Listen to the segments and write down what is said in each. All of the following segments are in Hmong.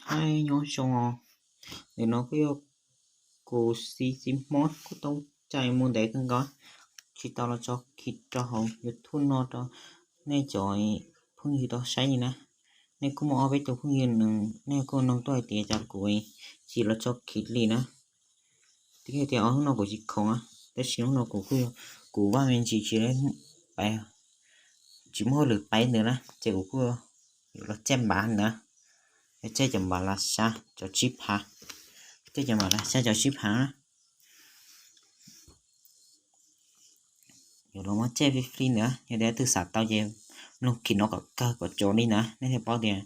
Nyob zoo, ntawm no kuj yog kuv Xib Xib Hmoob kuj tau cai mus ntev kawg nkaus, tsis tau los tso clip rau hauv YouTube no rau nej cov phooj ywg tau saib li na. Nej kuj muaj ob peb tug phooj ywg nws, nej kuj nug tuaj hais tias cas kuv tsis los tso clip li na. Twb yog tias ob hnub no kuv tsis khoom, tab sis hnub no kuv kuj, kuv vaj me ntsis tsis, tsis muaj hauj lwm pais ntawd na, ces kuv kuj yuav los caij npav ntawd, yuav caij cov npav las xya cov tsib phav, caij cov npav las xya cov tsib phav na. Yuav los muab caij free free ntawd, yog tias leej twg xav tau ces mloog clip no kom kawg kom txaus li ntawd nej thiaj paub tias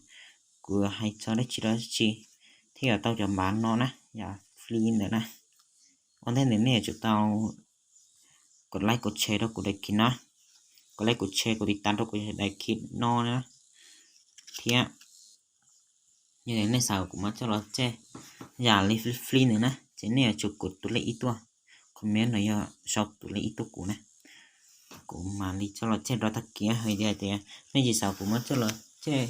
kuv hais txog dab tsi dab tsi thiaj yuav tau cov npav no na, yog free ntawd na. Ua ntej ntawd nej yuav tsum tau kom like kom share rau kuv daim clip no, kom like kom share kom tiv tam rau kuv daim clip no na, thiab yog nej xav kuv muab coj los caij yam li free free ntawd na ces nej yuav tsum kom tus lej ib tuaj, comment no yog sau tus lej ib tuaj kuv na, kuv mam li coj los caij rau tag kis. Hais tias nej tsis xav kuv muab coj los caij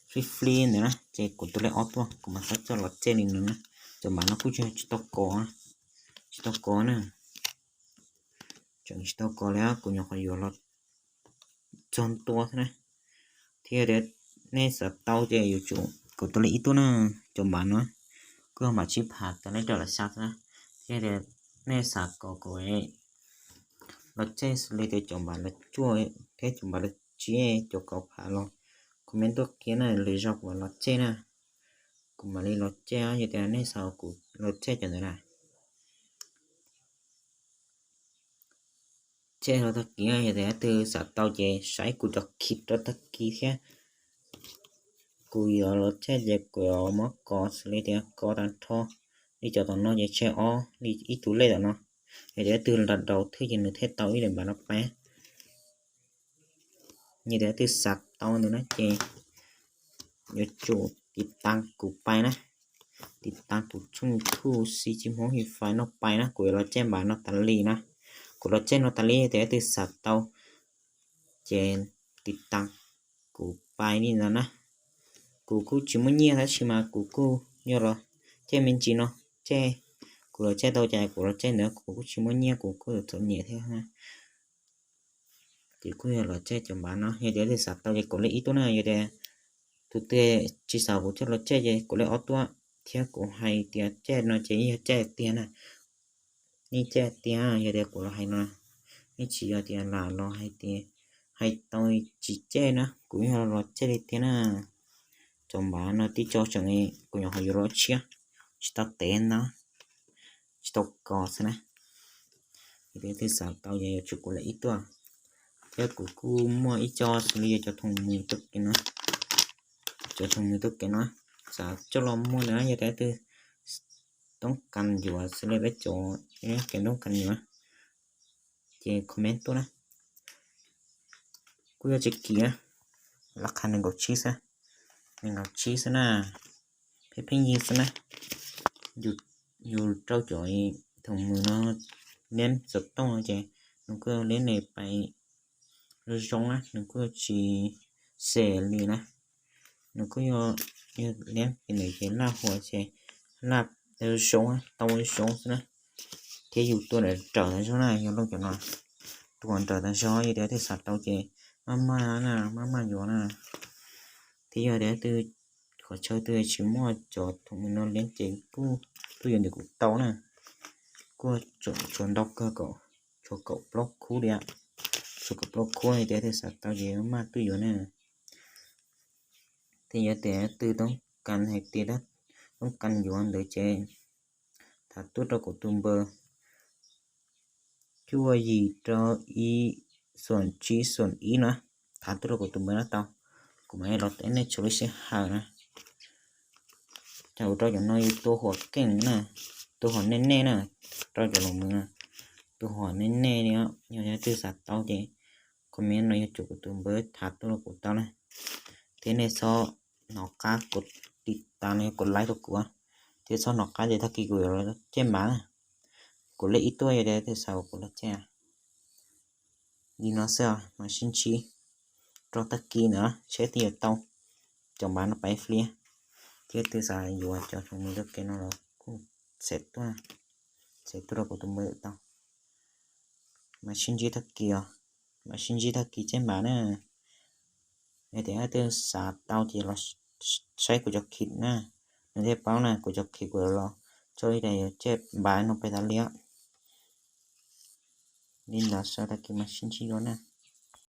free free ntawd na ces kom tus lej ob tuaj kuv mam coj los caij li no na. Cov npav no kuj tsis tau kov, tsis tau kov na, tseem tsis tau kov li, kuv nyuam qhuav yuav los txog ntua xwb na. Thiab tias nej xav tau ces yuav tsum kom tus lej ib tuaj na. Cov npav no kuj yog npav tsib phav tau lej rau las xya xwb na. Thiab tias nej xav kom kuv los caij xws li tias cov npav las cuaj thiab cov npav las tsib cov kaum phav los comment tuaj qhia na, lwm zaus kuv mam los caij na. Kuv mam li los caij, yog tias nej xav kuv los caij cov ntawd na. Caij rau tag kis, yog tias leej twg xav tau ces saib kuv cov clip rau tag kis thiab. Kuv yuav los caij ces kuv yuav muab kov xws li tias kov tag nrho li cov tom no ces tseg ob li ib tug lej tom no. Yog tias leej twg nrau thwj ces nws thiaj tau ib daim npav no pais. Yog tias leej twg xav tau ntawd na ces yuav tsum tiv tam kuv pais na, tiv tam kuv tshooj YouTube Xib Tsis Hmoob His Fais no pais na, kuv yuav los caij npav no tas li na. Kuv los caij no tas li, yog tias leej twg xav tau ces tiv tam kuv pais li ntawd na. Kuv kuj tsis muaj nyiaj tab sis mas kuv kuj yog los caij me ntsis no, caij, kuv los caij tau cas kuv los caij ntawd, kuv kuj tsis muaj nyiaj, kuv kuj yuav txom nyem thiab na. Ces kuj yog los caij cov npav no, yog tias leej twg xav tau ces kom lej ib tuaj na, yog tias tus twg tsis xav kuv coj los caij ces kom lej ob tuaj, thiab kuv hais tias caij no ces yeej yog caij tiag na, yeej caij tiag, yog tias kuv los hais no, yeej tsis yog tias lam los hais tias hais tau tsis caij na, kuv yeej los caij li tiag na. Cov npav no tib co tseem, kuv nyuam qhuav yuav los tshiab, tsis tau tev ntau, tsis tau kov xwb na. Yog tias leej twg xav tau ces yuav tsum kom lej ib tuaj. Thiab kuv kuj muaj ib co xws li yog cov thoom mws tuaj kev no, cov thoom mws tuaj kev no, xav coj los muag ntawd, yog tias leej twg toob kas yuav xws li peb cov kev toob kas yuav ces comment tuaj na. Kuj yog tsis kiv, lab qha nees nkaum tsib xwb, nees nkaum tsib xwb na, pheej pheej yig xwb na. Yus rau cov thoom mws no, liab xov tooj no ces nws kuj liab ne pais zoo zoo na, nws kuj tsis xem li na. Nws kuj yog, yog liab ces nws ces laj huam ces laj zoo zoo, tau zoo xwb na. Thiab yus tua nrawm tas zog na, yog loj cov no, tua nrawm tas zog, yog tias leej twg xav tau ces maj maj na, maj maj yuav na. Thiab yog tias leej twg qhov chaw twg tsis muaj cov thoom mws no liab ces kuj tuaj yuav ntawm kuv tau na. Kuj tshuav ntau kawg, tshuav kaum plaub khub li, tshuav kaum plaub khub, yog tias leej twg xav tau ces maj tuaj yuav na. Thiab yog tias leej twg toob kas hais tias toob kas yuav ntawd ces tham tuaj rau kuv tus npawb cuaj yim rau ib xoom tsib xoom ib na, tham tuaj rau kuv tus npawb no tau, kuv mam li los teb nej txhua lub sij hawm na. Cas kuv rau cov no yus tua huam keej na, tua huam nej nej na, rau cov los mws na, tua huam nej nej li. Yog leej twg xav tau ces comment no yog tsum kuv tus npawb tham tuaj rau kuv tau na. Thiab nej txhob hnov qab kom tiv tas no, kom like rau kuv, thiab txhob hnov qab ces tag kis kuv yuav caij npav na. Kuv lej ib tuaj, yog tias leej twg xav kuv los caij li no xwb, mam sib ntsib rau tag kis ntawd seb twg yuav tau cov npav no pais fliab. Thiab twb xav yuav cov hluas nws lub kev no los kuj txham tuaj, txham tuaj rau kuv tus me tau. Mas sib ntsib tag kis os, mas sib ntsib tag kis tseb npam na. Yog tias leej twg xav tau ces los saib kuv cov khim na, nws thiaj paub na, kuv cov khim kuv los txog ib daim yuav tseb npam no pes tas li os. Li ntawd xav tag kis mas sib ntsib dua na.